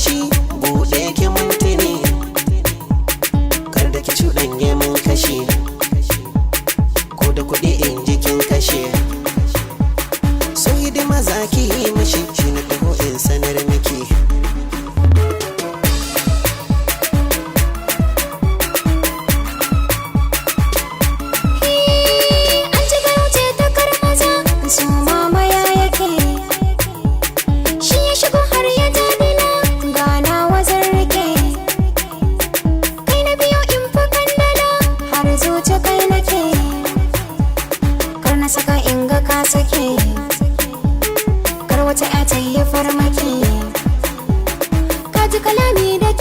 shi buɗe ki mintini. Kar da ki cuɗanye mun kashi, ko da kuɗi in ji kin kashe. So hidima za ki yi mishi, shi na taho in sanar miki. An ci ce ta karmaza su mamaya yake. Shi ya shigo har ya jadila gana wazar rike. Kai na biyo in fi kandala har zuci kai nake. Kar na saka in ga ka sake. Kar wata ya ta yi farmaki. Ka ji kalami da